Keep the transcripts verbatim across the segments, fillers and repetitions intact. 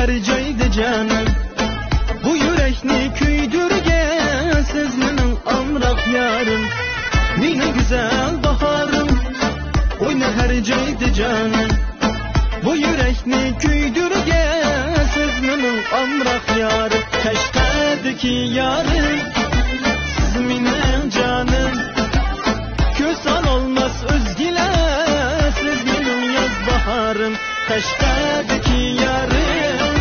جايدا جانىم، بۇ يۈرەكنى كۆيدۈرگەن سىز مېنىڭ ئامراق يارىم، مېنىڭ گۈزەل باھارىم، ئوينا ھەر جايدا جانىم. بۇ يۈرەكنى كۆيدۈرگەن سىز مېنىڭ ئامراق يارىم، قەشقەردىكى يارىم، سىز مېنىڭ جانىم. كۆز ئالالماس ئۆزگىلەر، سىز مېنىڭ ياز باھارىم، قەشقەردىكى يارىم،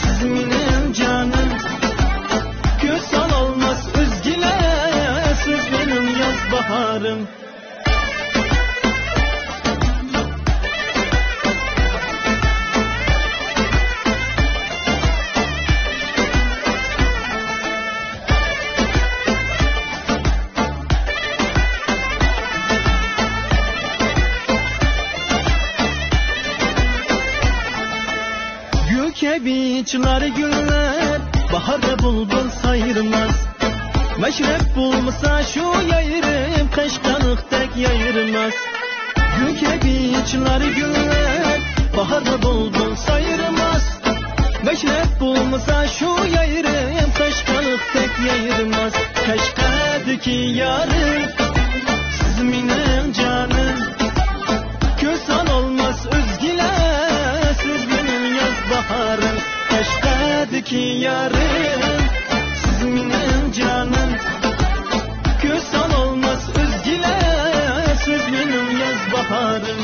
سىز مېنىڭ جانىم. كۆز ئالالماس ئۆزگىلەر، سىز مېنىڭ ياز باھارىم. گۈل كەبى چىلار گۈللەر، باھاردا بۇلبۇل سايرىماس. مەشرەپ بولمىسا شۇ يايرىم، قەشقەرلىقتەك يايرىماس. گۈل كەبى چىلار گۈللەر، باھاردا بۇلبۇل سايرىماس. مەشرەپ بولمىسا شۇ يايرىم، قەشقەرلىقتەك يايرىماس. قەشقەردىكى يارىم، سىز مېنىڭ جانىم. كۆز ئالالماس ئۆزگىلەر، سىز مېنىڭ ياز باھارىم. قەشقەردىكى يارىم، سىز مېنىڭ جانىم. كۆز ئالالماس ئۆزگىلەر، سىز مېنىڭ ياز باھارىم.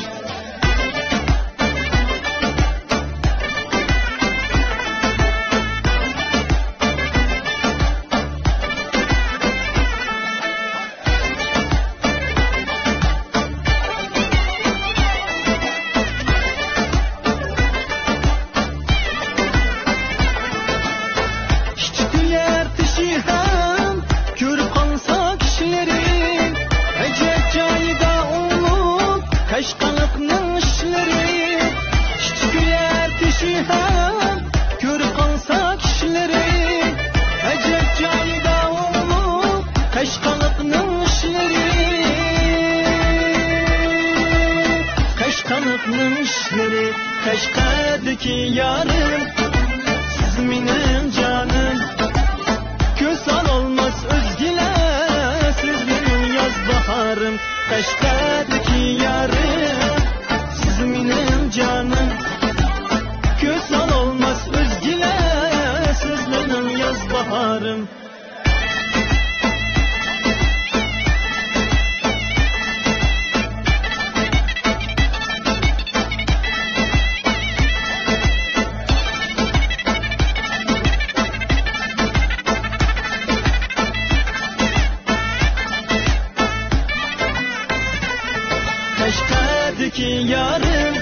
كىچىك يەر تېشى ھەم كۆرۈپ قالسا كىشىلىرى، ئەجەب جايىدا ئۇلۇغ قەشقەرلىقنىڭ ئىشلىرى. كىچىك يەر تېشى ھەم كۆرۈپ قالسا كىشىلىرى، ئەجەب جايىدا ئۇلۇغ قەشقەرلىقنىڭ ئىشلىرى. قەشقەرلىقنىڭ ئىشلىرى، قەشقەردىكى يارىم، سىز مېنىڭ جانىم. كۆز ئالالماس ئۆزگىلەر، سىز مېنىڭ ياز باھارىم. قەشقەردىكى يارىم، سىز مېنىڭ جانىم. كۆز ئالالماس ئۆزگىلەر، سىز مېنىڭ ياز باھارىم. قەشقەردىكى يارىم،